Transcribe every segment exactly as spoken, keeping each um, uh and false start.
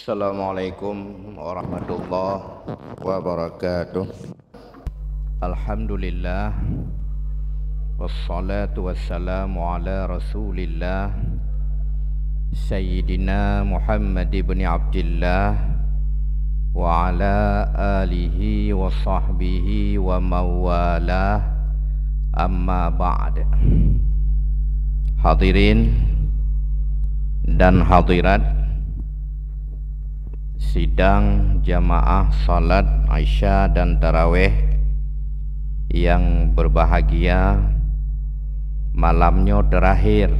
Assalamualaikum warahmatullahi wabarakatuh. Alhamdulillah. Wassalatu wassalamu ala Rasulillah, Sayyidina Muhammad ibn Abdillah, wa ala alihi wa sahbihi wa mawalah. Amma ba'd. Hadirin dan hadirat sidang jamaah salat Isya dan Tarawih yang berbahagia, malam nyoe terakhir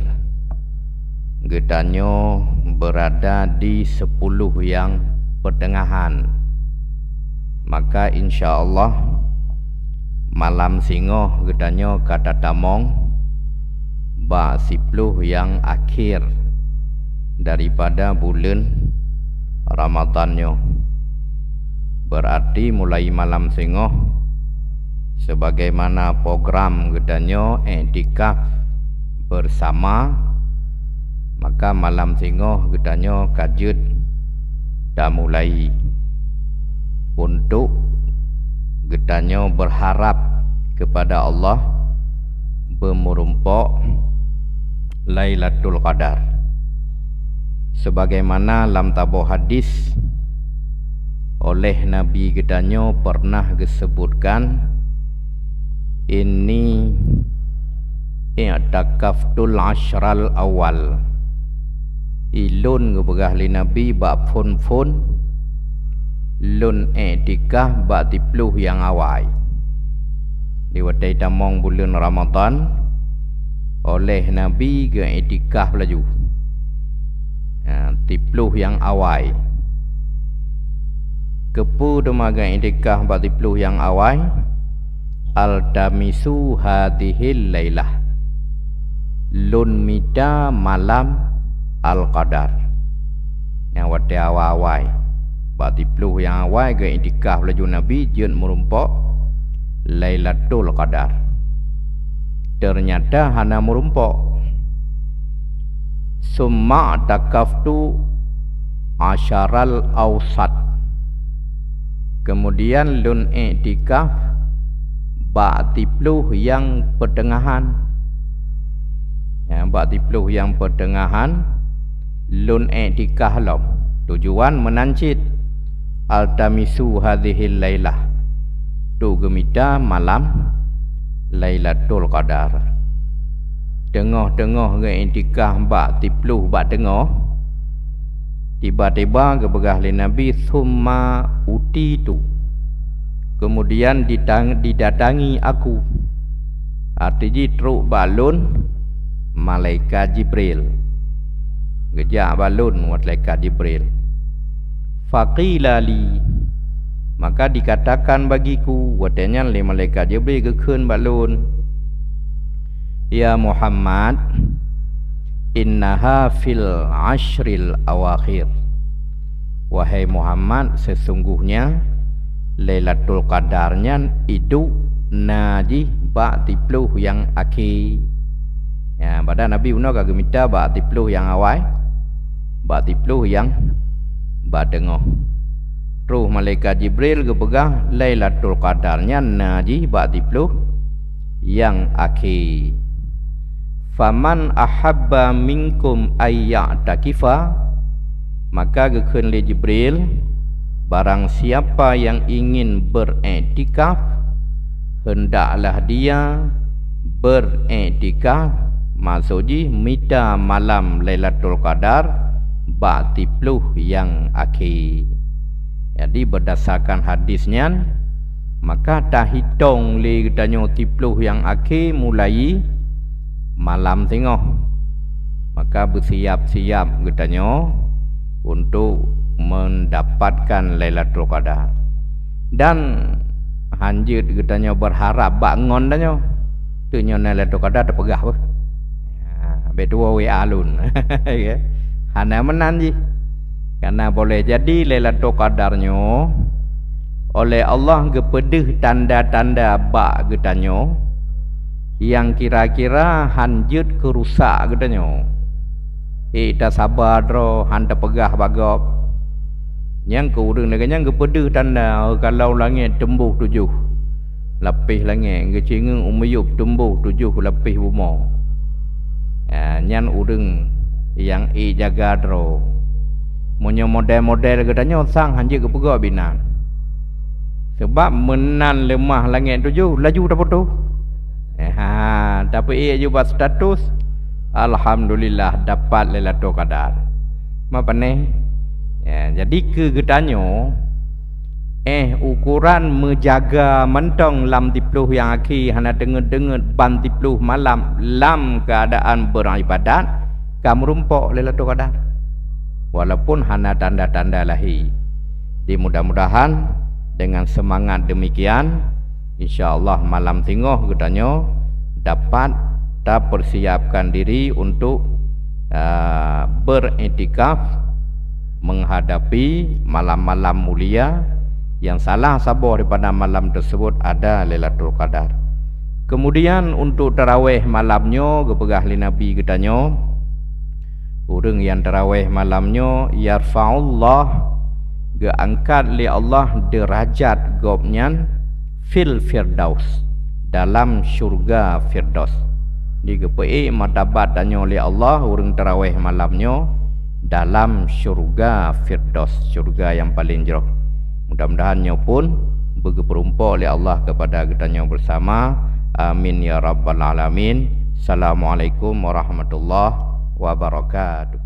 geutanyoe berada di sepuluh yang pertengahan. Maka, insya Allah, malam singoh geutanyoe ka tatamong bak siploh nyang akhé daripada buleuen Ramadhan nyoe. Berarti mulai malam singoh, sebagaimana program geutanyoe iktikaf bersama, maka malam singoh geutanyoe ka jeuet tamulai untuk geutanyoe berharap kepada Allah beumeurumpok Lailatul Qadar. Sebagaimana lam saboh hadis oleh Nabi geutanyoe pernah geuseubutkan, "Inni i'takaftul asyral awal." Ilôn geupeugah lé Nabi bak phon-phon, lôn iktikaf bak siploh nyang awai. Di watée tamong buleuen Ramadhan, oleh Nabi geuiktikaf laju. Ha, siploh nyang awai. Keupeue teuma geuiktikaf bak siploh nyang awai? "Altamisu hadhihil lailah." Lôn mita malam Al-Qadar. Nyang watée awai-awai. Bak siploh nyang awai geuiktikaf laju Nabi jeuet meurumpok Lailatul Qadar. Ternyata hana meurumpok. "Summa takaftu asyaral ausat." Kemudian lôn iktikaf bak siploh nyang peuteungahan. Ya, bak siploh nyang peuteungahan lôn iktikaf lom. Tujuan meunan cit, "Altamisu hadhihil lailah." Untuk geumita malam Lailatul Qadar. Teungoh-teungoh geuiktikaf bak siploh bak teungoh, tiba-tiba geupeugah lé Nabi, "Summa utitu." Kemudian ditang-, didatangi aku. Arti jih trok bak lôn malaikat Jibril. Geujak bak lôn malaikat Jibril. Faqila li, maka dikatakan bagiku, watée nyan lé malaikat Jibril geukheun bak lôn, "Ya Muhammad, innaha fil asyril awakhir." Wahai Muhammad, sesungguhnya Lailatul Qadar nyan idup na jih bak siploh nyang akhé. Ya, padahai Nabi bunoe ka geumita bak siploh nyang awai, bak siploh nyang bak teungoh. Terus malaikat Jibril geupeugah, Lailatul Qadar nyan na jih bak siploh nyang akhé. "Faman ahabba minkum ayya'takifa," maka geukheun lé Jibril, "Barang siapa yang ingin beriktikaf, hendaklah dia beriktikaf," maksud jih mita malam Lailatul Qadar bak siploh nyang akhé. Jadi, berdasarkan hadis nyan, maka tahitong lé geutanyoe siploh nyang akhé mulai malam singoh. Maka beusiap-siap geutanyoe untuk mendapatkan Lailatul Qadar. Dan hanjeuet geutanyoe berharap bak ngon tanyoe. Teunyoe na Lailatul Qadar teupeugah beuh. Ha, bèk tuwoe W A lôn. Ya. Hana meunan jih. Karena boleh jadi Lailatul Qadar nyoe oleh Allah geupeudeuh tanda-tanda bak geutanyoe, nyang kira-kira han jeuet keu rusak geutanyoe. Ék tasaba droe, han tapeugah bak gob. Nyang keu ureuëng lagée nyan geupeudeuh tanda, kalon langét teumbôh tujoh lapéh langét, geucingeung u miyueb teumbôh tujoh lapéh bumoe. Ya, nyan ureuëng nyang ék jaga droe. Meunyoe model-model geutanyoe sang han jeuet geupeugot binan. Sabab meunan leumah langét tujoh laju taputôh. Ha, tapi ék aju bak status, alhamdulillah dapat Lailatul Qadar. Ma paneh? Ya, jadi keu geutanyoe, eh, ukoran meujaga mantong lam siploh nyang akhé hana deungeut-deungeut ban siploh malam lam keuadaan beuribadat, ka meurumpok Lailatul Qadar. Walaupun hana tanda-tanda lahé. Di mudah-mudahan dengan semangat demikian, insya Allah malam singoh geutanyoe dapat tapersiapkan diri untuk, ah, beriktikaf menghadapi malam-malam mulia yang salah saboh daripada malam tersebut ada Lailatul Qadar. Kemudian untuk taraweh malam nyoe geupeugah lé Nabi geutanyoe, ureuëng nyang taraweh malam nyoe, yarfa'ullah, geuangkat lé Allah deurajat gobnyan fil firdaus, dalam syurga Firdaus. Di geupeuék martabat tanyoe lé Allah ureuëng taraweh malam nyoe dalam syurga Firdaus, syurga nyang paleng jroh. Mudah-mudahan nyoe pun beugeupeurumpok lé Allah kepada geutanyoe bersama. Amin ya rabbal alamin. Assalamualaikum warahmatullahi wabarakatuh.